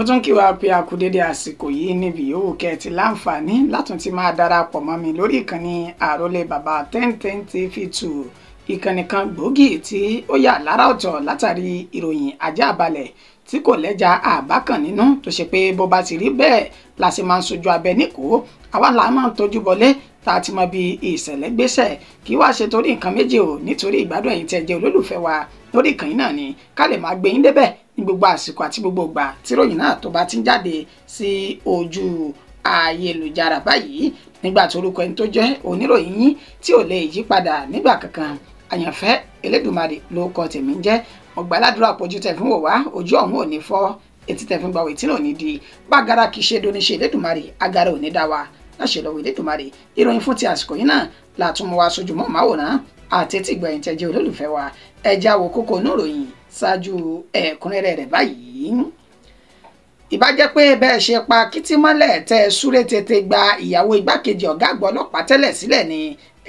Tún kí wàá pe àkúdédé àsìkò yìí níbi yòówù kẹ́ ẹ ti láǹfààní látún ti máa darapọ̀ mọ́ mi lórí ìkànnì Àrólé Bàbá 1010 TV 2, ìkànnì kan gbòógì tí ó yà lára ọ̀tọ̀ látàrí ìròyìn ajábalẹ̀ tí kò lẹ́jà àbákan nínú, tó ṣe pé bó bá ti rí bẹ́ẹ̀ la ṣe máa ń sojú abẹ níkòó. Àwa là máa ń tọ́jú bọlé tá a ti mọ bí ìṣẹ̀lẹ̀ gbéṣẹ̀, kí wàá ṣe torí nǹkan méjì o, nítorí ìgbádùn ẹ̀yin tẹ́ jẹ́ olólùfẹ́ wa lórí ìkànnì náà ni ká lè máa gbé yín débẹ̀ ní gbogbo àsìkò àti gbogbo ìgbà tí ròyìn náà tó bá ti ń jáde sí ojú ayélujára báyìí. Nígbà tí orúkọ ẹni tó jẹ́ oníròyìn yín tí ò lè yí padà nígbà kankan, Àyànfẹ́ Elédùmarè ló kọ tèmi ń jẹ́. Mo gbà ládùúrà pọ̀jù tẹ̀ fún wò wá, ojú ọ̀hún ò ní fọ́, etí tẹ̀ fún gbàwé tí náà ò ní di bágara kì í ṣe dóníṣe Elédùmarè, agara ò ní dá wa láṣẹ lọ́wọ́ Elédùmarè. Ìròyìn fún ti àsìkò yìí náà látún mú wa sójú mọ́ màwòrán àti etí ìgbẹ̀yìn tẹ́ jẹ́ olólùfẹ́ wa. Ẹ já wo kókó inú ìròyìn ṣáájú ẹ̀kúnrẹ́rẹ́ rẹ̀ báyìí. Ìbá jẹ́ pé bẹ́ẹ̀ ṣe pa kìtì mọ́lẹ̀ tẹ́ ẹ súré tètè gba ìyàwó igbákejì ọ̀gá àgbà ọlọ́pàá tẹ́lẹ̀ sílẹ̀ ni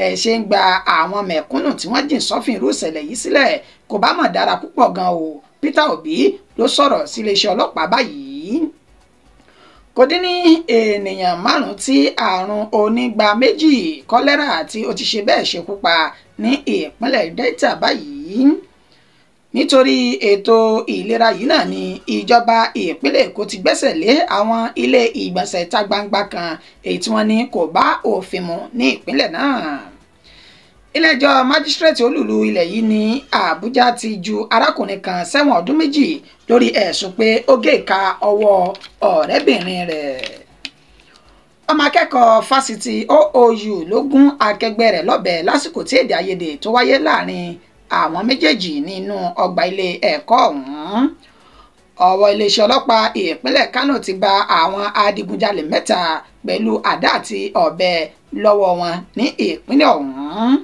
ẹ ṣe ń gba àwọn mẹ̀kúnnù tí wọ́n jìn sọ́fìn irú ìṣẹ̀lẹ̀ yìí sílẹ̀, kò bá mọ̀ dára púpọ̀ gan o. Peter Obi ló sọ̀rọ̀ sí iléeṣẹ́ ọlọ́pàá báyìí. Kò dín ní ènìyàn márùn-ún tí àrùn onígbà méjì kọ́lẹ́rà tí ó ti ṣe bẹ́ẹ̀ ṣekú pa ní ìpínlẹ̀ Delta báyìí. Nítorí ètò ìlera yìí náà ni ìjọba ìpínlẹ̀ Èkó ti gbẹ́sẹ̀ lé àwọn ilé ìgbọ̀nsẹ̀ ìta gbangba kan èyí tí wọ́n ní kò bá òfin mu ní ìpínlẹ̀ náà. Ilé-ẹjọ́ májísírèètì olúùlú ilẹ̀ yìí ní Àbújá ti ju arákùnrin kan sẹ́wọ̀n ọdún 2 lórí ẹ̀sùn pé ó gé ìka ọwọ́ ọ̀rẹ́bìnrin rẹ̀. Ọmọ akẹ́kọ̀ọ́ fásitì OOU ló gún akẹgbẹ́ rẹ̀ lọ́bẹ lásìkò tí èdè àìyedè tó wáyé láàrin àwọn méjèèjì nínú ọgbà ilé ẹ̀kọ́ ọ̀hún. Ọwọ́ iléeṣẹ́ ọlọ́pàá ìpínlẹ̀ Kánò ti ba àwọn adigunjalè 3 pẹ̀lú àdá àti ọ̀bẹ lọ́wọ́ wọn ní ìpínlẹ̀ ọ̀hún.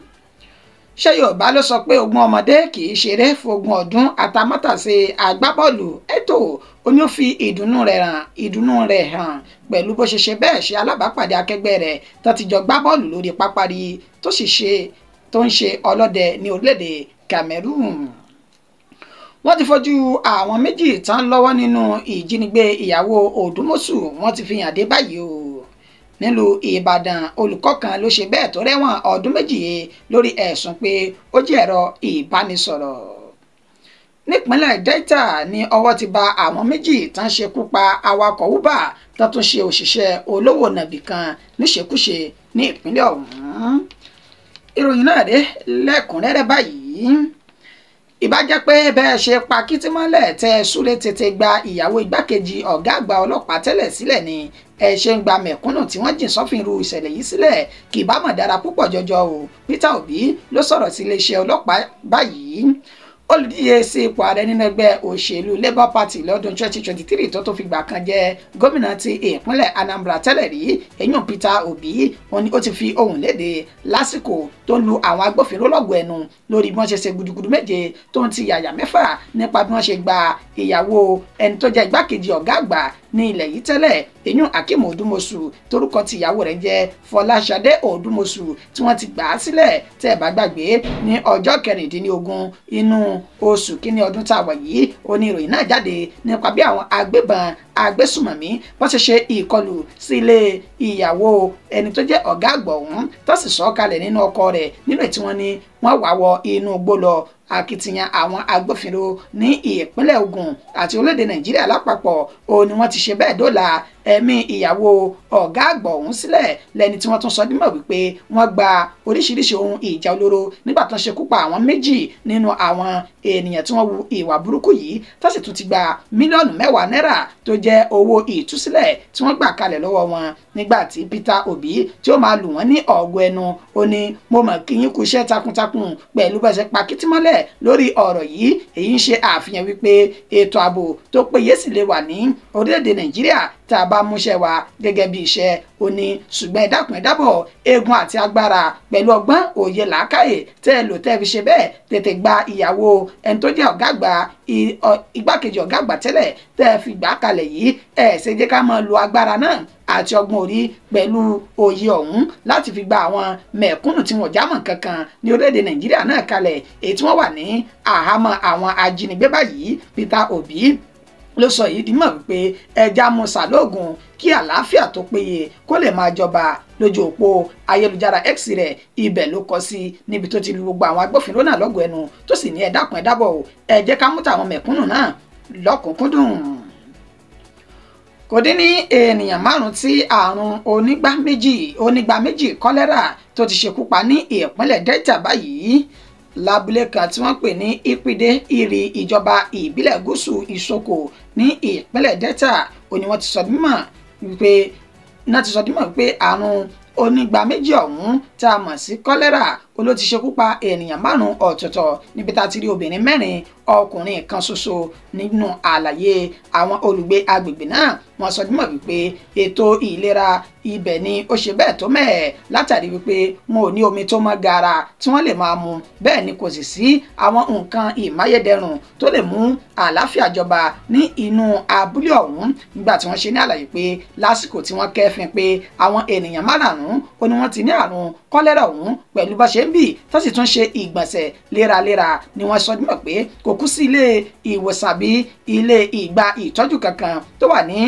Ṣé Yorùbá ló sọ pé ogún ọmọdé kì í ṣeré fógún ọdún? Atamátàsé agbábọ́ọ̀lù Eto'o ó ní ó fi ìdùnnú rẹ̀ hàn pẹ̀lú bó ṣe ṣe bẹ́ẹ̀ ṣe alábàápàdé akẹgbẹ́ rẹ̀ tó ti jọ gbá bọ́ọ̀lù lórí pápá rí tó sì ṣe tó ń ṣe ọlọ́dẹ ní orílẹ̀-èdè Cameroon. Wọ́n ti fojú àwọn méjì tán lọ́wọ́ nínú ìjínigbé ìyàwó Òdùmọ̀ṣù, wọ́n ti fi hàn dé báyìí o. Nílùú Ìbàdàn, olùkọ́ kan ló ṣe bẹ́ẹ̀ tó rẹ́wọ̀n ọdún 2 lórí ẹ̀sùn pé ó jí ẹ̀rọ ìbánisọ̀rọ̀. Nípínlẹ̀ Delta ni ọwọ́ ti ba àwọn méjì tán ṣekú pa awakọ̀ Uber tó tún ṣe òṣìṣẹ́ olówó nàbì kan níṣekúṣe ní ìpínlẹ̀ ọ̀hún. Ìròyìn náà dé lẹ́kùnrẹ́rẹ́ báyìí. Ìbá jẹ́ pé bẹ́ẹ̀ ṣe pa kìtì mọ́lẹ̀ tẹ́ ẹ súré tètè gba ìyàwó igbákejì ọ̀gá àgbà ọlọ́pàá tẹ́lẹ̀ sílẹ̀ ni ẹ ṣe ń gba mẹ̀kúnnù tí wọ́n jìn sọ́fìn irú ìṣẹ̀lẹ̀ yìí sílẹ̀, kì bá mọ̀ dára púpọ̀ jọjọ o. Peter Obi ló sọ̀rọ̀ sí iléeṣẹ́ ọlọ́pàá báyìí. Olùdíje sí ipò ààrẹ nínú ẹgbẹ́ òṣèlú Labour Party lọ́dún 2023 tó fi gbà kan jẹ gómìnà ti ìpínlẹ̀ Anambra tẹ́lẹ̀ rí, eyín Peter Obi, òun ni ó ti fi ohùn léde lásìkò tó ń lu àwọn agbófinró lọ́gọ̀ọ́ ẹnu lórí bí wọ́n ṣe ṣe gudugudu méje tó ń ti yàyà mẹ́fà nípa bí wọ́n ṣe gba ìyàwó ẹni tó jẹ́ igbákejì ọ̀gá àgbà ní ilẹ̀ yìí tẹ́lẹ̀, eyín Akeem Odumosu, torúkọ ti ìyàwó rẹ̀ jẹ́ Fọláṣadé Odumosu, tí wọ́n ti gbà á sílẹ̀ tẹ́ ẹ bá gbàgbé ní ọjọ́ 16 inú oṣù kínní ọdún tá a wà yìí. Ó ní ìròyìn náà jáde nípa bí àwọn agbébọn agbésùmọ̀mí wọ́n ṣe ṣe ìkọlù sí ilé ìyàwó ẹni tó jẹ́ ọ̀gá àgbà ọ̀hún, tó sì sọ kalẹ̀ nínú ọkọ rẹ̀ nínú ètí wọn ni wọ́n wá wọ inú igbó lọ. Akitiyan àwọn agbófinró ní ìpínlẹ̀ Ògùn àti orílẹ̀-èdè Nàìjíríà lápapọ̀ ó ní wọ́n ti ṣe bẹ́ẹ̀ dóòlà ẹ̀mí ìyàwó ọ̀gá àgbà ọ̀hún sílẹ̀, lẹ́ni tí wọ́n tún sọ dímọ̀ wípé wọ́n gba oríṣiríṣi ohun ìjà olóró nígbà tó ń ṣekú pa àwọn méjì nínú àwọn ènìyàn tí wọ́n wu ìwà burúkú yìí, tó sì tún ti gba mílíọ̀nù 10 náírà tó jẹ́ owó ìtúsílẹ̀ tí wọ́n gbà kalẹ̀ lọ́wọ́ wọn. Nígbà tí Peter Obi tí ó máa lù wọ́n ní ọ̀gọ̀ ẹnu, ó ní mo mọ̀ kí yín kú iṣẹ́ takuntakun pẹ̀lú bẹ́ẹ̀ ṣe pa kìtì mọ́lẹ̀ lórí ọ̀rọ̀ yìí. Èyí ń ṣe àfihàn wípé ètò ààbò tó péye sì lè wà ní orílẹ̀-èdè Nàìjíríà tá a bá múṣẹ́ wa gẹ́gẹ́ bí iṣẹ́. Ó ní ṣùgbọ́n ẹ dákun ẹ dábọ̀, eegun àti agbára pẹ̀lú ọgbọ́n òye làákàyè tẹ́ ẹ lò tẹ́ ẹ fi ṣe bẹ́ẹ̀ tètè gba ìyàwó ẹni tó jẹ́ ọ̀gá àgbà igbákejì ọ̀gá àgbà tẹ́lẹ̀ tẹ́ ẹ fi gbà kalẹ̀ yìí, ẹ ṣe jẹ́ ká máa lo agbára náà àti ọgbọ́n orí pẹ̀lú òye ọ̀hún láti fi gba àwọn mẹ̀kúnnù tí wọ́n jámọ́ kankan ní orílẹ̀-èdè Nàìjíríà náà kalẹ̀, èyí tí wọ́n wà ní àhámọ́ àwọn ajínigbé báyìí. Peter Obi Ló sọ yìí dímọ̀ wípé ẹja musa lóògùn kí àlàáfíà tó péye kó lè máa jọba. Lójú òpó ayélujára X rẹ̀ ibẹ̀ ló kọ sí níbi tó ti lu gbogbo àwọn agbófinró náà lọ́gọ̀ ẹnu, tó sì ní ẹ dákun ẹ dábọ̀ o, ẹ jẹ́ ká mú tàwọn mẹ̀kúnnù náà lọ́kùnkúndùn. Kò dín ní ènìyàn 5 tí àrùn onígbá méjì kọ́lẹ́rà tó ti ṣekú pa ní ìpínlẹ̀ Delta báyìí. Lábúlé kan tí wọ́n pè ní Ìpìdé Ìrì ìjọba ìbílẹ̀ gúúsù Ìsoko ní ìpínlẹ̀ Delta ó ní wọ́n ti sọ mímọ̀ wípé àrùn onígbá méjì ọ̀hún tá a mọ̀ sí kọ́lẹ́rà ó ló ti ṣekú pa ènìyàn 5 ọ̀tọ̀ọ̀tọ̀ níbi tá a ti rí obìnrin 4 ọkùnrin kan ṣoṣo. Nínú àlàyé àwọn olùgbé agbègbè náà wọ́n sọ dímọ̀ wípé ètò ìlera ibẹ̀ ni ó ṣe bẹ́ẹ̀ tó mẹ́ẹ̀ látàrí wípé wọn ò ní omi tó mọ́ gaara tí wọ́n lè máa mu, bẹ́ẹ̀ ni kò sì sí àwọn nǹkan ìmáyédẹrùn tó lè mú àlàáfíà jọba ní inú abúlé ọ̀hún. Nígbà tí wọ́n ṣe ní àlàyé pé lásìkò tí wọ́n kẹ́fín pé àwọn ènìyàn 5 ó ní wọ́n ti ní àrùn kọ́lẹ́rà ọ̀hún pẹ̀lú bá ṣe ń bì tó sì tún ṣe ìgbọ̀nsẹ̀ léraléra ni wọ́n sọ dímọ̀ pé kò kú sí ilé ìwòsàn bí ilé ìgbà ìtọ́jú kankan tó wà ní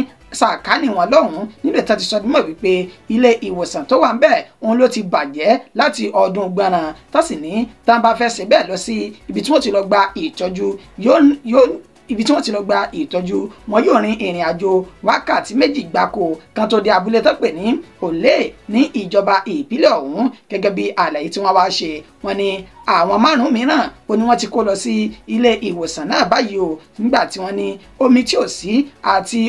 sàkání wọn lọ́hùn-ún. Nílẹ̀ tó ti sọ dímọ̀ wípé ilé ìwòsàn tó wà ń bẹ̀ òun ló ti bàjẹ́ láti ọdún gbọ̀nràn, tó sì ní tá a bá fẹ́ ṣe bẹ́ẹ̀ lọ sí ibi tí wọ́n ti lọ gba ìtọ́jú ibi tí wọ́n ti lọ gba ìtọ́jú wọn yóò rin ìrìn àjò wákàtí 2 gbáko kan tó dé abúlé tó pè ní Olè ní ìjọba ìbílẹ̀ ọ̀hún. Gẹ́gẹ́ bí àlàyé tí wọ́n wá ṣe, wọ́n ní àwọn 5 mìíràn ó ní wọ́n ti kó lọ sí ilé ìwòsàn náà báyìí o, nígbà tí wọ́n ní omi tí ò sí àti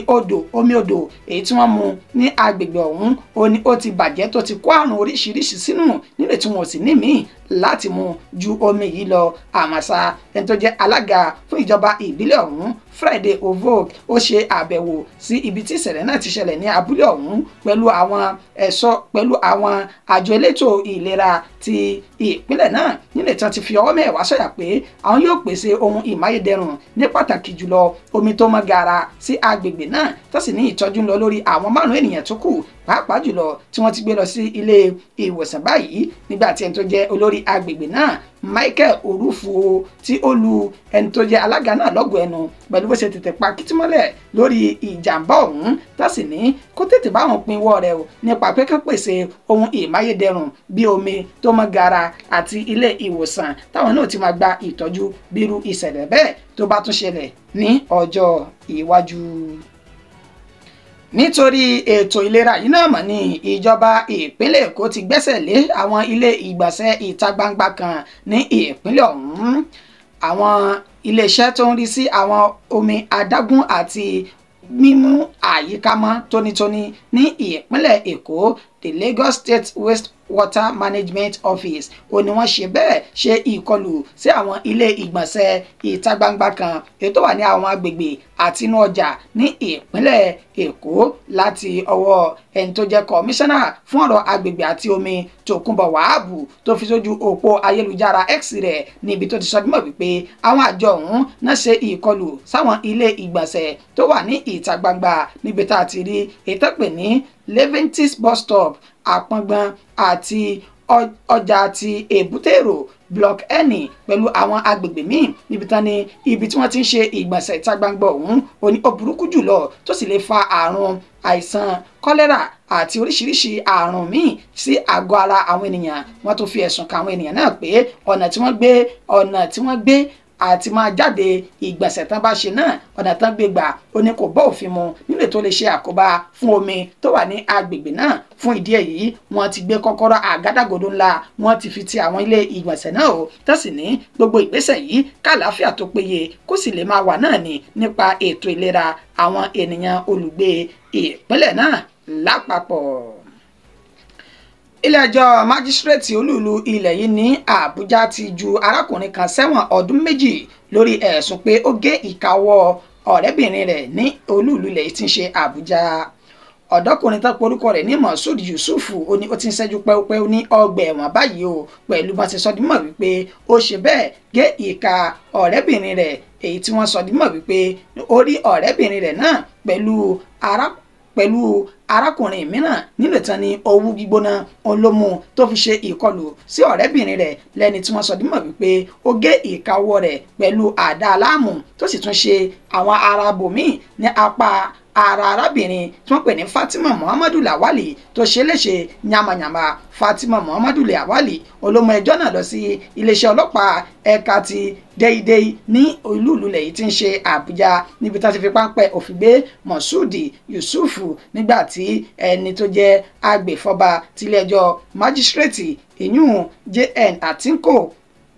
omi odò èyí tí wọ́n mu ní agbègbè ọ̀hún ó ní ó ti bàjẹ́ tó ti kó àrùn oríṣiríṣi sínú nílé tí wọn ò sì ní míì láti mu ju omi yìí lọ. Àmàṣà ẹni tó jẹ́ alága fún ìjọba ìbílẹ̀ ọ̀hún Friday Ovok ó ṣe àbẹ̀wò sí ibi tí ìṣẹ̀lẹ̀ náà ti ṣẹlẹ̀ ní abúlé ọ̀hún pẹ̀lú àwọn ẹ̀ṣọ́ pẹ̀lú àwọn àjọ elétò ìlera ti ìpínlẹ̀ náà nílẹ̀ tí wọ́n ti fi ọwọ́ mẹ́wàá sọ̀yà pé àwọn yóò pèsè ohun ìmáyédẹrùn ní pàtàkì jùlọ omi tó mọ́ gaara sí agbègbè náà, tó sì ní ìtọ́jú ń lọ lórí àwọn 5 ènìyàn tó kù pàápàá jùlọ tí wọ́n ti gbé lọ sí ilé ìwòsàn báyìí. Nígbà tí ẹni tó jẹ́ olórí agbègbè náà Michael Orufuo tí ó lu ẹni tó jẹ́ alága náà lọ́gọ̀ọ́ ẹnu pẹ̀lú bó ṣe tètè pa kìtìmọ́lẹ̀ lórí ìjàmbá ọ̀hún, tó sì ní kó tètè bá wọn pinwọ́ rẹ̀ o nípa pé kán pèsè ohun ìmáyédẹrùn bí omi tó mọ́ gaara àti ilé ìwòsàn táwọn náà ti máa gba ìtọ́jú bírú ìṣẹ̀lẹ̀ bẹ́ẹ̀ tó bá tún ṣẹlẹ̀ ní ọjọ́ iwájú. Nítorí ètò ìlera yìí náà mọ̀ ní ìjọba ìpínlẹ̀ Èkó ti gbẹ́sẹ̀ lé àwọn ilé ìgbọ̀nsẹ̀ ìta gbangba kan ní ìpínlẹ̀ ọ̀hún. Àwọn iléeṣẹ́ tó ń rí sí àwọn omi adágún àti mímú àyíká mọ́ tónítóní ní ìpínlẹ̀ Èkó, the Lagos State Waste Water Management Office, ó ní wọ́n ṣe bẹ́ẹ̀ ṣe ìkọlù sí àwọn ilé ìgbọ̀nsẹ̀ ìta gbangba kan èyí tó wà ní àwọn agbègbè àti inú ọjà ní ìpínlẹ̀ Èkó láti ọwọ́ ẹni tó jẹ́ kọmíṣánná fún ọ̀rọ̀ agbègbè àti omi Tòkunbọ̀ Wàhábù tó fi sójú òpó ayélujára X rẹ̀ níbi tó ti sọ dímọ̀ wípé àwọn àjọ ọ̀hún náà ṣe ìkọlù sáwọn ilé ìgbọ̀nsẹ̀ tó wà ní ìta gbangba níbi tá a ti rí ètò pè ní Leventis bus stop, Àpọ̀ngbọ̀n àti ọjà ti Èbúté-Èrò block N pẹ̀lú àwọn agbègbè míì níbi tán ni ibi tí wọ́n ti ń ṣe ìgbọ̀nsẹ̀ ìta gbangba ọ̀hún ó ní ó burúkú jùlọ tó sì lè fa àrùn àìsàn kọ́lẹ́rà àti oríṣiríṣi àrùn míì sí àgọ́ ara àwọn ènìyàn. Wọ́n tún fi ẹ̀sùn kàn àwọn ènìyàn náà pé ọ̀nà tí wọ́n gbé àti máa jáde ìgbọ̀nsẹ̀ tán bá ṣe náà ọ̀nà tán gbé gbà ó ní kò bá òfin mu nílò tó lè ṣe àkóbá fún omi tó wà ní agbègbè náà. Fún ìdí èyí wọ́n ti gbé kọ́kọ́rọ́ àgádágodo ńlá wọ́n ti fi ti àwọn ilé ìgbọ̀nsẹ̀ náà o, tó sì ní gbogbo ìgbésẹ̀ yìí kàlàáfíà tó péye kó sì lè máa wà náà ní nípa ètò ìlera àwọn ènìyàn olùgbé ìpínlẹ̀ náà lápapọ̀. Ilé-ẹjọ́ májísírèètì olúùlú ilẹ̀ yìí ní Àbújá ti ju arákùnrin kan sẹ́wọ̀n ọdún 2 lórí ẹ̀sùn pé ó gé ìka ọwọ́ ọ̀rẹ́bìnrin rẹ̀ ní olúùlú ilẹ̀ yìí tí ń ṣe Àbújá. Ọ̀dọ́kùnrin tó porúkọ rẹ̀ ní Moshood Yusuf ó ní ó ti ń ṣẹ́jú pẹ́úpẹ́ú ní ọgbà ẹ̀wọ̀n báyìí o, pẹ̀lú bá ti sọ di mọ̀ wípé ó ṣe bẹ́ẹ̀ gé ìka ọ̀rẹ́bìnrin rẹ̀ èyí tí wọ́n sọ di mọ̀ wípé ó rí ọ̀rẹ́bìnrin rẹ̀ náà pẹ̀lú arákùnrin mìíràn nílò tán ní owú gbígbóná olómù tó fi ṣe ìkọlù sí ọ̀rẹ́bìnrin rẹ̀ lẹ́ni tí wọ́n sọ dímọ̀ wípé ó gé ìka ọwọ́ rẹ̀ pẹ̀lú àdá aláàmù tó sì tún ṣe àwọn ará bòmíì ní apá ara arábìnrin tí wọ́n pè ní Fatima Muhammadu Lawali tó ṣe léṣe yamayama. Fatima Muhammadu Lawali olómọ ẹjọ́ náà lọ sí iléeṣẹ́ ọlọ́pàá ẹ̀ka ti Deidei ní ìlú ìlúlẹ̀ yìí tí ń ṣe Àbújá níbi tá ti fi páńpẹ́ òfin gbé Moshood Yusufu nígbà tí ẹni tó jẹ́ agbèfọ́ba tiléẹjọ́ májísírèètì ìyún JN Atinko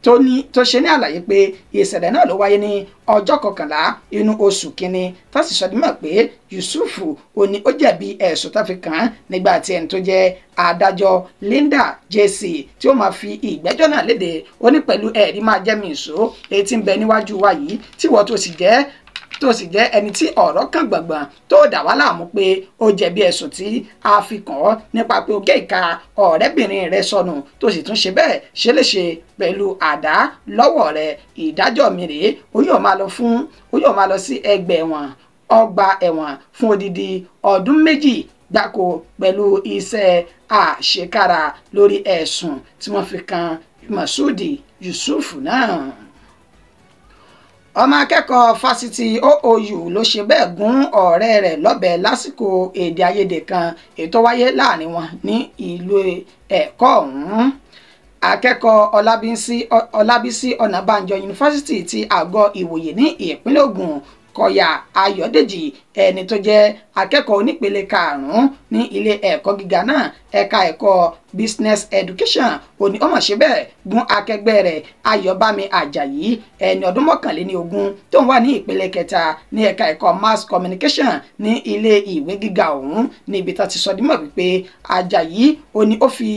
tó ṣe ní àlàyé pé ìṣẹ̀lẹ̀ náà ló wáyé ní ọjọ́ kọkànlá inú oṣù kínní tó sì sọdúnmọ̀ pé Yusufu ó ní ó jẹ̀bi ẹ̀sùn tó fi kàn án nígbà tí ẹni tó jẹ́ adájọ́ Linda JC tí ó máa fi ìgbẹ́jọ́ náà léde ó ní pẹ̀lú ẹ̀rí máa jẹ́ mi ìṣó èyí tí ń bẹ níwájú wa yìí tí wọ́n tó sì jẹ́ ẹni tí ọ̀rọ̀ kàn gbọ̀ngbọ̀n tó dà wá láàmú pé ó jẹ̀bi ẹ̀sùn tí a fi kàn ọ́ nípa pé ó gé ìka ọ̀rẹ́bìnrin rẹ̀ sọnù tó sì tún ṣe bẹ́ẹ̀ ṣe léṣe pẹ̀lú àdá lọ́wọ́ rẹ̀. Ìdájọ́ mi rèé, ó yóò máa lọ sí ẹgbẹ́ ẹ̀wọ̀n ọgbà ẹ̀wọ̀n fún odidi ọdún 2 gbáko pẹ̀lú iṣẹ́ àṣekára lórí ẹ̀sùn tí wọ́n fi kan Moshood Yusuf náà. Ọmọ akẹ́kọ̀ọ́ fásitì OOU ló ṣe bẹ́ẹ̀ gún ọ̀rẹ́ rẹ̀ lọ́bẹ lásìkò èdè àìyedè kan èyí tó wáyé láàrin wọn ní ìlú ẹ̀kọ́ ọ̀hún. Akẹ́kọ̀ọ́ Ọlábísí Ọ̀nàbànjọ yunifásitì ti Àgọ́ Ìwòye ní ìpínlẹ̀ Ògùn Kọ̀yà Ayọ̀dèjì ẹni tó jẹ́ akẹ́kọ̀ọ́ onípele karùn-ún ní ilé ẹ̀kọ́ gíga náà ẹ̀ka ẹ̀kọ́ business education òní ó mà ṣe bẹ́ẹ̀ gún akẹgbẹ́ rẹ̀ Ayọ̀bámi Àjàyí ẹni ọdún 21 tó ń wà ní ìpele kẹta ní ẹ̀ka ẹ̀kọ́ mass communication ní ilé ìwé gíga ọ̀hún níbi tá ti sọ dímọ̀ wípé Àjàyí òní ó fi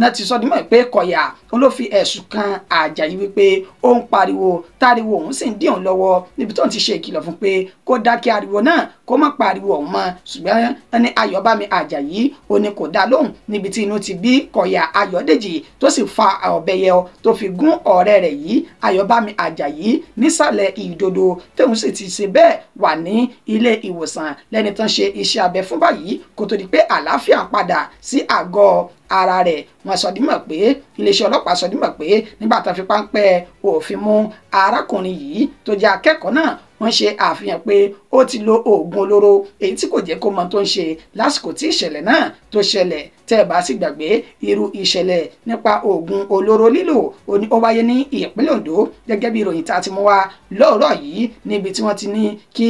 náà ti sọ dímọ̀ pé Kọ̀yà ó ló fi ẹ̀sùn kan Àjàyí wípé ó ń pariwo táriwo òun sì ń dí òun lọ́wọ́ níbi tó ń ti ṣe ìkìlọ̀ fún pé kó dákẹ́ ariwo náà kó má pariwo òun mọ́. Ṣùgbọ́n ẹni Ayọ̀bámi Àjàyí ó ní kò dá lóhùn níbi tí inú ti bí Kọ̀yà Ayọ̀dèjì tó sì fa ọ̀bẹ yọ tó fi gún ọ̀rẹ́ rẹ̀ yìí Ayọ̀bámi Àjàyí nísàlẹ̀ ìdodo tóun sì ti ṣe bẹ́ẹ̀ wà ní ilé ìwòsàn lẹ́ni tán ṣe iṣẹ́ abẹ fún báyìí kó tó di pé àlàáfíà padà sí àgọ́ ara rẹ̀. Wọ́n sọ dímọ̀ pé iléeṣẹ́ ọlọ́pàá sọ dímọ̀ pé nígbà tó fi páńpẹ́ òfin mú arákùnrin yìí tó jẹ́ akẹ́kọ̀ọ́ náà wọ́n ṣe àfihàn pé ó ti lo oògùn olóró èyí tí kò jẹ́ kó mọ tó ń ṣe lásìkò tí ìṣẹ̀lẹ̀ náà tó ṣẹlẹ̀. Tẹ́ ẹ bá sì gbàgbé irú ìṣẹ̀lẹ̀ nípa oògùn olóró lílò ó ní ó wáyé ní ìpínlẹ̀ Ondo gẹ́gẹ́ bí ìròyìn tá a ti mú wá lóòrọ̀ yìí níbi tí wọ́n ti ní kí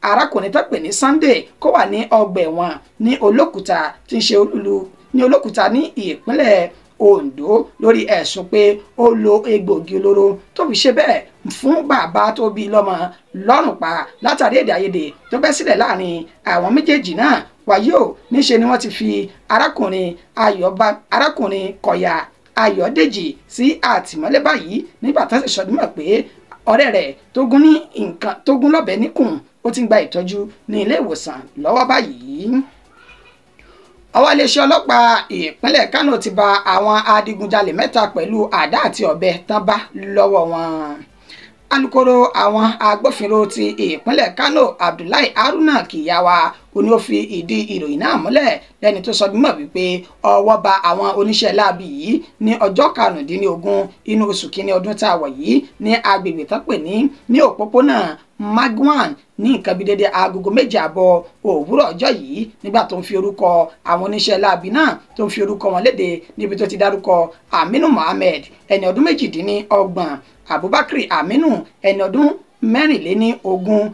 arákùnrin tó pè ní Sunday kó wà ní ọgbà ẹ̀wọ̀n ní Olókùta tí ń ṣe olúlu ní Olókùta ní ìpínlẹ̀ Ondo lórí ẹ̀sùn pé ó lo egbògi olóró tó fi ṣe bẹ́ẹ̀ fún bàbá tó bí lọ́mọ lọ́rùn pa látàrí èdè àìyedè tó bẹ́ sílẹ̀ láàrin àwọn méjèèjì náà. Wàyí o, níṣe ni wọ́n ti fi arákùnrin Kọ̀yà Ayọ̀dèjì sí àtìmọ́lé báyìí nígbà tó sì sọdúnmọ̀ pé ọ̀rẹ́ rẹ̀ tó gún ní nǹkan tó gún lọ́bẹ níkùn ó ti ń gba ìtọ́jú ní ilé ìwòsàn lọ́wọ́ báyìí. Ọwọ́ iléeṣẹ́ ọlọ́pàá ìpínlẹ̀ Kánò ti ba àwọn adigunjalè 3 pẹ̀lú àdá àti ọ̀bẹ tán bá lọ́wọ́ wọn. Alukoro àwọn agbófinró ti ìpínlẹ̀ Kánò Abdullahi Haruna Kiyawa ó ní ó fi ìdí ìròyìn náà múlẹ̀ lẹ́ni tó sọ mímọ̀ wípé ọwọ́ ba àwọn oníṣẹ́ láabi yìí ní ọjọ́ 15 inú oṣù kínní ọdún tá a wọ̀ yìí ní agbègbè tán pè ní òpópónà Magwan ní nǹkan bíi dédé agogo 7:30 òwúrọ̀ ọjọ́ yìí nígbà tó ń fi orúkọ àwọn oníṣẹ́ láabi náà tó ń fi orúkọ wọn léde níbi tó ti dárúkọ Aminu Mohammed ẹni ọdún 28, Abubakar Aminu ẹni ọdún 24,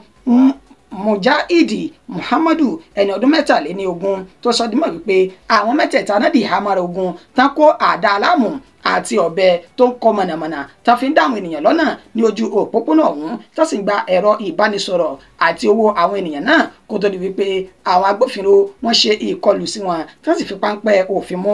Mujahidi Muhammadu ẹni ọdún 23 tó sọ dímọ̀ wípé àwọn mẹ́tẹ̀ẹ̀ta náà di ìhámọ́ra ogun tán kó àdá aláàmù àti ọ̀bẹ tó ń kọ mọ̀nàmọ̀nà tá fi ń dá àwọn ènìyàn lọ́nà ní ojú òpópónà ọ̀hún tó sì ń gba ẹ̀rọ ìbánisọ̀rọ̀ àti owó àwọn ènìyàn náà kó tó di wípé àwọn agbófinró wọ́n ṣe ìkọlù sí wọn tó sì fi páńpẹ́ òfin mú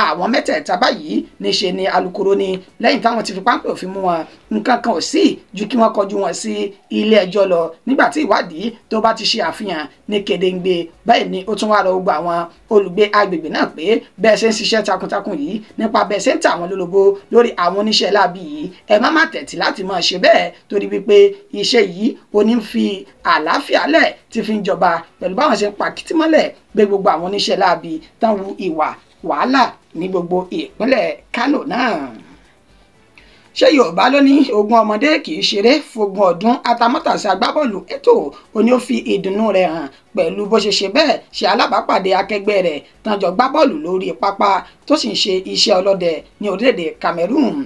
àwọn mẹ́tẹ̀ẹ̀ta báyìí. Níṣe ni alukoro ni lẹ́yìn táwọn ti fi páńpẹ́ òfin mú wọn nǹkan kan ò sí ju kí wọ́n kọjú wọn sí ilé ẹjọ́ lọ nígbà tí ìwádìí tó bá ti ṣe àfihàn ní kedengbe. Báyìí ni ó tún wá rọ gbogbo àwọn olùgbé agbègbè náà pé bẹ́ẹ̀ ṣe ń ṣiṣẹ́ takuntakun yìí nípa bẹ́ẹ̀ ṣe ń tà wọ́n lólobó lórí àwọn oníṣẹ́ láabi yìí ẹ má má tẹ̀tí láti máa ṣe bẹ́ẹ̀ torí wípé iṣẹ́ yìí ó ní fi àlàáfíà lẹ̀ tí fi ń jọba pẹ̀lú báwọn ṣe ń pa kìtìmọ́lẹ̀ gbé gbogbo àwọn oníṣẹ́ láabi tán wu ìwà wàhálà ní gbogbo ìpínlẹ̀ Kánò náà. Ṣé Yorùbá ló ní ogún ọmọdé kì í ṣeré fógún ọdún? Atamátàsé agbábọ́ọ̀lù Eto'o ó ní ó fi ìdùnnú rẹ̀ hàn pẹ̀lú bó ṣe ṣe bẹ́ẹ̀ ṣe alábàápàdé akẹgbẹ́ rẹ̀ tán jọ gbá bọ́ọ̀lù lórí pápá tó sì ń ṣe iṣẹ́ ọlọ́dẹ ní orílẹ̀-èdè Cameroon.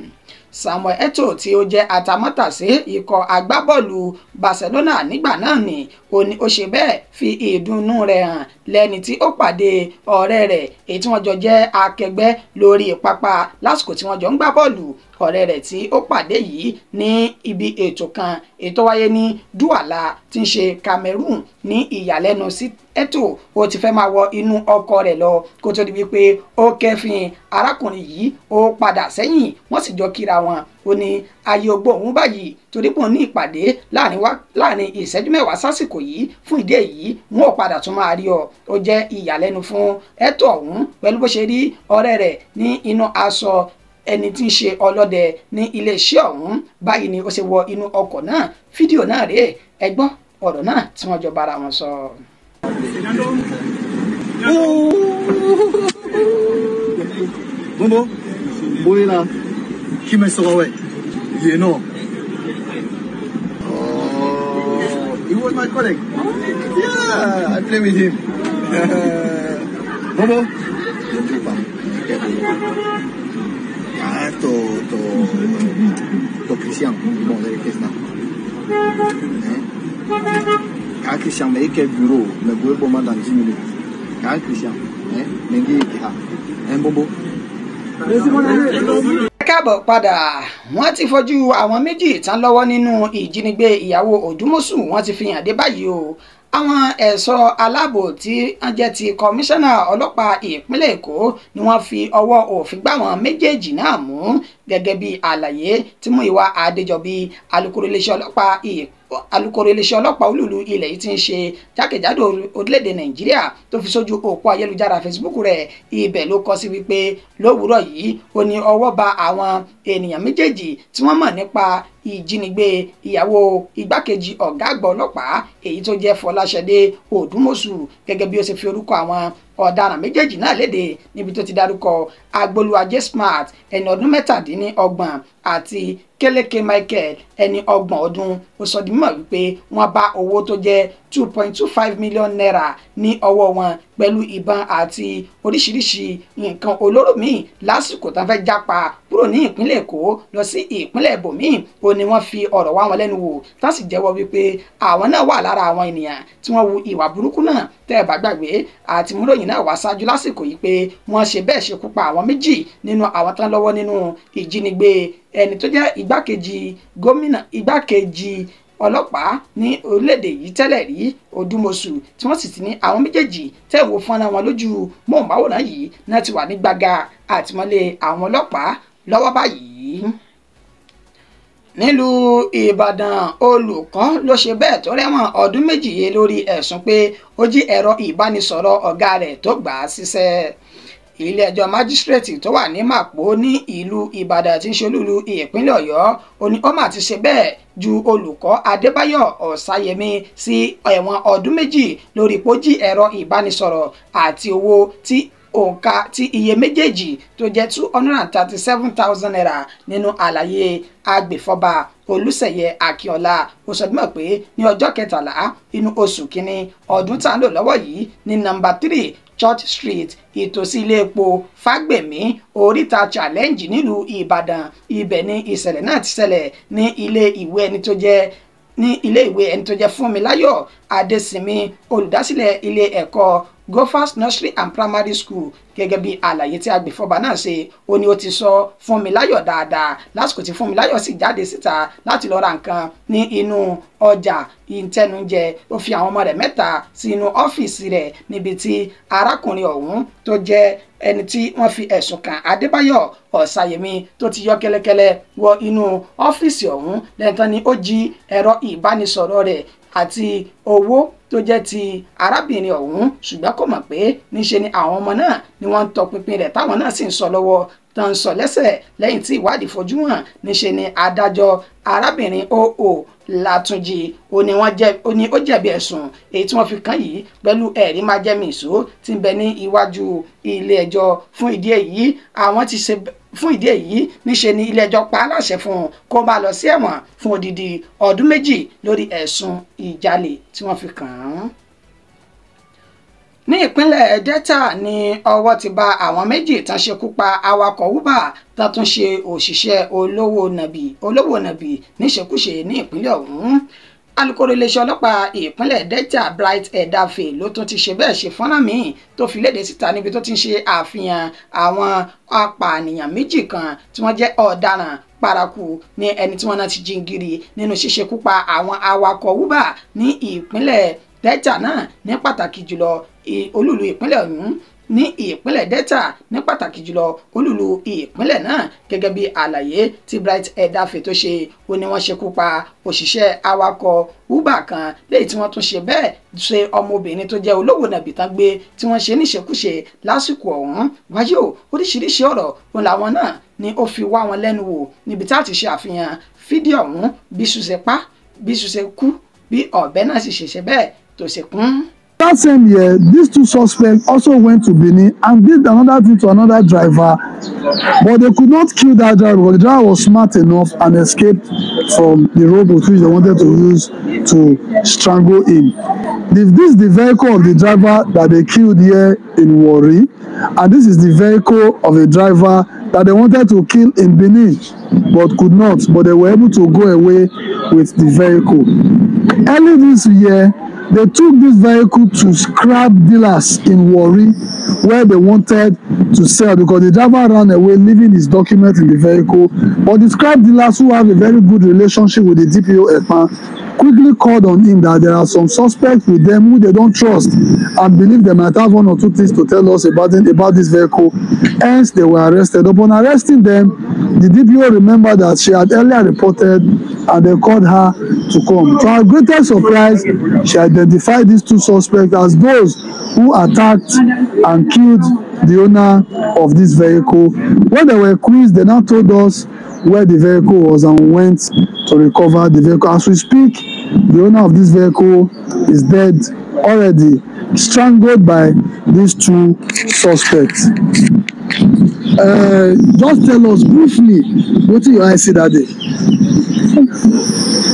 Samuel Eto'o tí ó jẹ́ atamátàsé ikọ̀ agbábọ́ọ̀lù Barcelona nígbà náà ni ó ní ó ṣe bẹ́ẹ̀ fi ìdùnnú rẹ̀ hàn lẹ́ni tí ó pàdé ọ̀rẹ́ rẹ̀ èyí tí wọ́n jọ jẹ́ akẹgbẹ́ lórí pápá lásìkò tí wọ́n jọ ń gbá bọ́ọ̀lù. Ọ̀rẹ́ rẹ̀ tí ó pàdé yìí ní ibi ètò kan ètò wáyé ní Douala tí ń ṣe Cameroon ní ìyàlẹ́nu sí Eto'o ó ti fẹ́ máa wọ inú ọkọ̀ rẹ̀ lọ kó tó di wípé ó kẹ́fìn arákùnrin yìí ó padà sẹ́yìn, wọ́n sì jọ kíra wọn. Ó ní ayé ogbó òun báyìí torí pé òun ní ìpàdé láàrin ìṣẹ́jú mẹ́wàá sásìkò yìí, fún ìdí èyí wọn ò padà tún máa rí ọ. Ó jẹ́ ìyàlẹ́nu fún Eto'o ọ̀hún pẹ̀lú bó ṣe rí ọ̀rẹ́ rẹ̀ ní inú aṣọ ẹni tí ń ṣe ọlọ́dẹ ní iléeṣẹ́ ọ̀hún. Báyìí ni ó ṣe wọ inú ọkọ̀ náà. Fídíò náà rèé, ẹ gbọ́ ọ̀rọ̀ náà tí wọ́n jọ bára wọn sọ. Bombo, Boyela, qui me sera ouais? You know. Oh, he was my colleague. Yeah, I play with him. Bombo, to Christian, bon, Christian. Car Christian, mais quel bureau, mais bon dans 10 minutes. Car Christian, hein, mais un bonbon. Káàbọ̀ padà. Wọ́n ti fojú àwọn méjì tán lọ́wọ́ nínú ìjínigbé ìyàwó Òdùmọ̀ṣù, wọ́n ti fi hàn dé báyìí o. Àwọn ẹ̀ṣọ́ aláàbò tí wọ́n jẹ́ ti kọmíṣánná ọlọ́pàá ìpínlẹ̀ Èkó ni wọ́n fi ọwọ́ òfin gbá wọn méjèèjì náà mú gẹ́gẹ́ bí àlàyé tí Múyìwá Adéjọbí alukoro iléeṣẹ́ ọlọ́pàá olúùlú ilẹ̀ yìí ti ń ṣe jákèjádò orílẹ̀-èdè Nàìjíríà tó fi sójú òpó ayélujára Facebook rẹ̀. Ibẹ̀ ló kọ sí wípé lówùúrọ̀ yìí ó ní ọwọ́ ba àwọn ènìyàn méjèèjì tí wọ́n mọ̀ nípa ìjínigbé ìyàwó igbákejì ọ̀gá àgbà ọlọ́pàá èyí tó jẹ́ Fọláṣadé Òdùmọ̀ṣù gẹ́gẹ́ bí ó ṣe fi orúkọ àwọn ọ̀daràn méjèèjì náà léde níbi tó ti dárúkọ Agbolúajé Smart ẹni ọdún 37 àti Kéléké Michael ẹni 30 ọdún. Ó sọ di mímọ̀ wípé wọ́n bá owó tó jẹ́ 2.25 million naira ní ọwọ́ wọn pẹ̀lú ìbọn àti oríṣiríṣi nǹkan olóró míì lásìkò tán fẹ́ jápa kúrò ní ìpínlẹ̀ Èkó lọ sí ìpínlẹ̀ ibòmíì. Ó ní wọ́n fi ọ̀rọ̀ wá wọn lẹ́nu wò tán sì jẹ́wọ́ wípé àwọn náà wà lára àwọn ènìyàn tí wọ́n hu ìwà burúkú náà. Tẹ́ ẹ bá gbàgbé àti múròyìn náà wá ṣáájú lásìkò yìí pé wọ́n ṣe bẹ́ẹ̀ ṣekú pa àwọn méjì nínú àwọn tán lọ́wọ́ nínú ìjínigbé ẹni tó jẹ́ igbákejì gómìnà igbákejì ọlọ́pàá ní orílẹ̀-èdè yìí tẹ́lẹ̀ rí Òdùmọ̀ṣù, tí wọ́n sì ti ní àwọn méjèèjì tẹ̀wò fọ́nrán wọn lójú móhùnmáwòrán yìí náà ti wà ní gbàgà àtìmọ́lé àwọn ọlọ́pàá lọ́wọ́ báyìí. Nílùú Ìbàdàn, olùkọ́ ló ṣe bẹ́ẹ̀ tó rẹ́wọ̀n ọdún 2 yé lórí ẹ̀sùn pé ó jí ẹ̀rọ ìbánisọ̀rọ̀ ọ̀gá rẹ̀ tó gbà á síṣẹ́. Ilé-ẹjọ́ májísírèètì tó wà ní Màpó ní ìlú Ìbàdàn tí ń ṣolúlu ìpínlẹ̀ Ọ̀yọ́ ó ní ó mà ti ṣe bẹ́ẹ̀ ju olùkọ́ Adébáyọ̀ Ọ̀sáyẹmí sí ẹ̀wọ̀n ọdún 2 lórí pó jí ẹ̀rọ ìbánisọ̀rọ̀ àti owó tí òǹkà tí iye méjèèjì tó jẹ́ 237,000 naira. Nínú àlàyé agbèfọ́ba Olúṣèyẹ Akínọlá, ó sọ dímọ̀ pé ní ọjọ́ kẹtàlá inú oṣù kínní ọdún tá à ń lò lọ́wọ́ yìí ní nọ́mbà 3 Church Street, ìtòsí ilé epo Fágbèmí, oríta Challenge nílùú Ìbàdàn. Ibẹ̀ ni ìṣẹ̀lẹ̀ náà ti ṣẹlẹ̀ ní ilé ìwé ẹni tó jẹ́ ní ilé ìwé ẹni tó jẹ́ Fúnmiláyọ̀ Adésínmi, olùdásílẹ̀ ilé ẹ̀kọ́ Gofas Nursery and Primary School. Gẹ́gẹ́ bí àlàyé tí agbèfọ́ba náà ṣe, ó ní ó ti sọ Fúnmiláyọ̀ dáadáa lásìkò tí Fúnmiláyọ̀ sì jáde síta láti lọ ra nǹkan ní inú ọjà ìtẹnujẹ. Ó fi àwọn ọmọ rẹ̀ mẹ́ta sí inú ọ́fíìsì rẹ̀ níbi tí arákùnrin ọ̀hún tó jẹ́ ẹni tí wọ́n fi ẹ̀sùn kàn Adébáyọ̀ Ọ̀sáyẹmí tó ti yọ kẹ́lẹ́kẹ́lẹ́ wọ inú ọ́fíìsì ọ̀hún lẹ́yìn tán ni ó jí ẹ̀rọ ìbánisọ̀rọ̀ rẹ̀ àti owó tó jẹ́ ti arábìnrin ọ̀hún ṣùgbọ́n kò mọ̀ pé níṣe ni àwọn ọmọ náà ni wọ́n ń tọpinpin rẹ̀ táwọn náà sì ń sọ lọ́wọ́ tó ń sọ lẹ́sẹ̀ lẹ́yìn tí ìwádìí fojú hàn níṣe ni adájọ́ arábìnrin O.O. Látúnjì ó ní ó jẹ̀bi ẹ̀sùn èyí tí wọ́n fi kàn yìí pẹ̀lú ẹ̀rí májẹ̀mísò tí ń bẹ ní iwájú ilé ẹjọ́. Fún ìdí èyí àwọn ti ṣe fún ìdí èyí níṣe ni ilé ẹjọ́ pa á láṣẹ fún un kó bá lọ sí ẹ̀wọ̀n fún odidi ọdún 2 lórí ẹ̀sùn ìjalè tí wọ́n fi kàn án. Ní ìpínlẹ̀ Delta ni ọwọ́ ti bá àwọn méjì tán ṣekú pa awakọ̀ Uber tán tún ṣe òṣìṣẹ́ olówó nàbì níṣekúṣe ní ìpínlẹ̀ ọ̀hún. Alukoro iléeṣẹ́ ọlọ́pàá ìpínlẹ̀ Delta Bright Edafe ló tún ti ṣe bẹ́ẹ̀ ṣe fọ́nrán míì tó fi léde síta níbi tó ti ń ṣe àfihàn àwọn apànìyàn méjì kan tí wọ́n jẹ́ ọ̀daràn paraku ní ẹni tí wọ́n náà ti jingiri nínú ṣíṣekú pa àwọn awakọ̀ Uber ní ìpínlẹ̀ Delta náà ní pàtàkì jùlọ olúùlú ìpínlẹ̀ ọ̀hún ní ìpínlẹ̀ Delta ní pàtàkì jùlọ olúùlú ìpínlẹ̀ náà. Gẹ́gẹ́ bí àlàyé tí Bright Edafe tó ṣe, ó ní wọ́n ṣekú pa òṣìṣẹ́ awakọ̀ Uber kan léyìí tí wọ́n tún ṣe bẹ́ẹ̀ ṣe ọmọbìnrin tó jẹ́ olówó nàbì tán gbé tí wọ́n ṣe níṣekúṣe lásìkò ọ̀hún. Wáyé o, oríṣiríṣi ọ̀rọ̀ òun làwọn náà ni ó fi wá wọn lẹ́nu wò níbi tá a ti ṣe àfihàn fídíò ọ̀hún bí ṣùṣe pa bí ṣùṣe kú bí ọ̀bẹ náà sì ṣèṣe bẹ́ẹ̀ tó ṣe kún. That same year, these two suspects also went to Benin and did another thing to another driver, but they could not kill that driver because the driver was smart enough and escaped from the rope which they wanted to use to strangle him. This is the vehicle of the driver that they killed here in Warri, and this is the vehicle of a driver that they wanted to kill in Benin but could not, but they were able to go away with the vehicle. Early this year, they took this vehicle to scrap dealers in Warri where they wanted to sell because the driver ran away leaving his document in the vehicle. But the scrap dealers, who have a very good relationship with the DPO Ekpan, quickly called on him that there are some suspects with them who they don't trust and believe they might have one or two things to tell us about this vehicle. Hence, they were arrested. Upon arresting them, the DPO remembered that she had earlier reported and they called her to come. To our greatest surprise, she identified these two suspects as those who attacked and killed the owner of this vehicle. When they were quizzed, they now told us where the vehicle was and went to recover the vehicle. As we speak, the owner of this vehicle is dead already, strangled by these two suspects. Just tell us briefly what did your eyes see that day?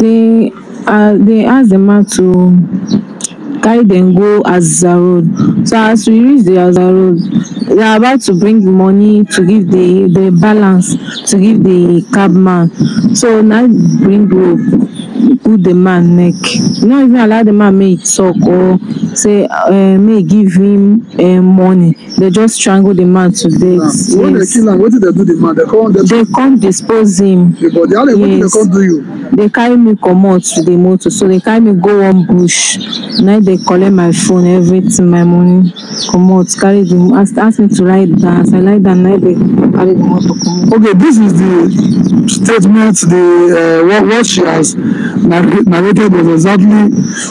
They asked the man to carry them go Aza Road. So as we reach the Aza Road, they are about to bring money to give the balance to give the cabman. So now bring rope, put the man neck. Not even allow the man make talk or say may give him money. They just strangle the man to death. So when they kill him, what did they do the man? They come dispose him. The body. How they, yes. What did they come do you? They carry me comot to the motor. So they carry me go one bush. Now they collect my phone, everything, my money. Comot, carry the ask me to ride down. As I lie down, now they carry the motor. Comot. Okay, this is the statement. The what she has narrated was exactly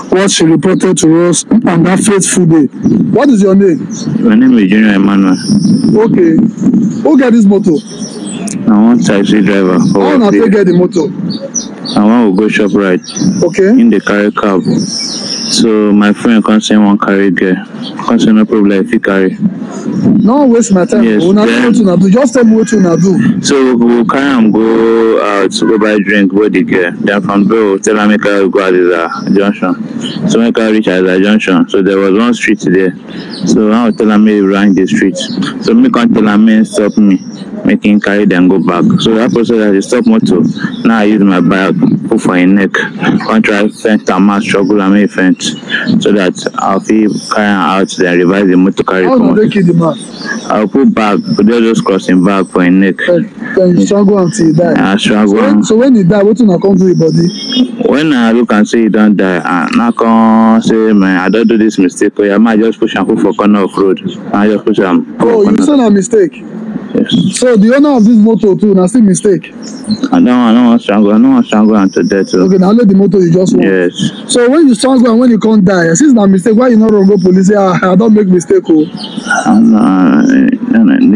what she reported to us on that fateful day. What is your name? My name is Junior Emmanuel. Okay. Who get this motor? I want taxi driver. How una take get the motor? I want to go shop right. Okay. In the carry cab. So my friend can't say one carry girl. Can't say no problem if he carry. No waste my time. Yes, then, what do. Just tell me what you do. So we'll carry and go out to go buy drink, go the girl. Then from there we'll tell her make her go at the junction. So make her reach at the junction. So there was one street there. So I will tell her me rang the street. So me can't tell her me stop me. Making carry them go back. So that process that the stop motor. Now I use my bag, put for his neck. Can't try faint and mass struggle and make faint. So that I'll feel carrying out then revise the motor carry. How do they kill the man? I'll put bag, put just crossing bag for his neck. Then you struggle until he die. I struggle. So when he die, what will come to the body? When I look and see he don't die, I now come say, man, I don't do this mistake. I might just push and put for corner of road. I just push him. Oh, you saw a mistake. Yes. So the owner of this motor too, na still mistake. I don't want strangle. I don't want strangle am to death. Okay, na only the motor you just want. Yes. So when you strangle and when you can't die, since na mistake, why you not run go police say, ah, I don make mistake oh. And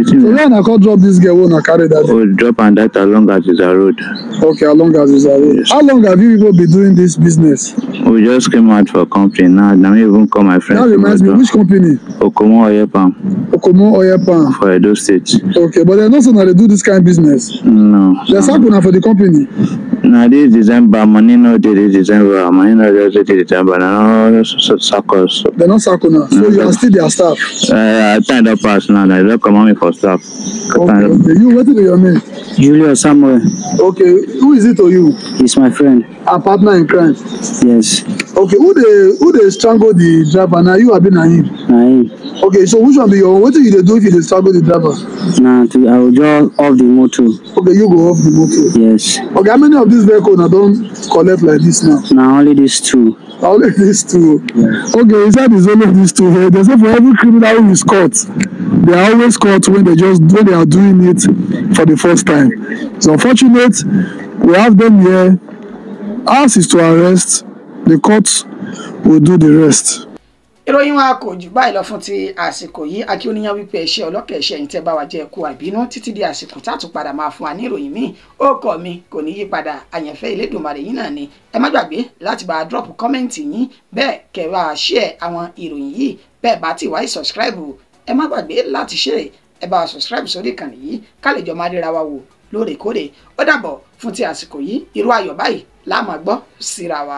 So where una come drop this girl wey una carry that day? We drop am that along Aziza Road. Okay, along Aziza Road. Yes. How long have you people been doing this business? We just came out for company now. Na me even call my friend. That reminds me, which company? Okomo Oyepan. Okomo Oyepan. For Edo State. Okay, but they know say na dey do this kind of business. No. They sack una for the company. Na this December, money no dey this December. Money no just dey December. Na no sack us. They no sack una, so you are still their staff. Time don pass now. They don comot me for staff. Okay, okay. You, wetin be your name? Julius Samuel. Okay, who is it to you? He's my friend. A partner in crime. Yes. Okay, who dey strangle the driver? Na you abi na him? Na him. Okay, so which one be your own? Wetin you dey do if you dey strangle the driver? Na to, I will just off the motor. Okay, you go off the motor. Yes. Okay, how many of these vehicles na don collect like this now? Na only these two. Na only these two. Yeah. Okay, he said it's only these two. They say for every criminal who is caught, they are always caught when they are doing it for the first time. It's unfortunate we have them here. Ours is to arrest. The court will do the rest. Ìròyìn wa kò jù báyìí lọ fún ti àsìkò yìí. Akí oníyàn wípé ẹṣẹ ọlọ́kẹ̀ ẹṣẹ yìí tẹ́ bá wa jẹ́ ẹkú àìbínú títí di àsìkò tá a tún padà máa fún wa ní ìròyìn míì. Ó kọ mi kò ní yí padà, àyànfẹ́ Elédùmarè yín náà ni. Ẹ má gbàgbé láti bá a drop kọ́mẹ́ǹtì yín, bẹ́ẹ̀ kẹ́ bá a share àwọn ìròyìn yìí, bẹ́ẹ̀ bá ti wáyé subscribe, ẹ má gbàgbé láti share, ẹ bá wa subscribe sórí ìkànnì yìí ká lè jọ máa ríra wa wò lóòrèkóòrè. Ó dàbọ̀ fún ti àsìkò yìí, irú ayọ̀ báyìí la máa gbọ́ síra wa.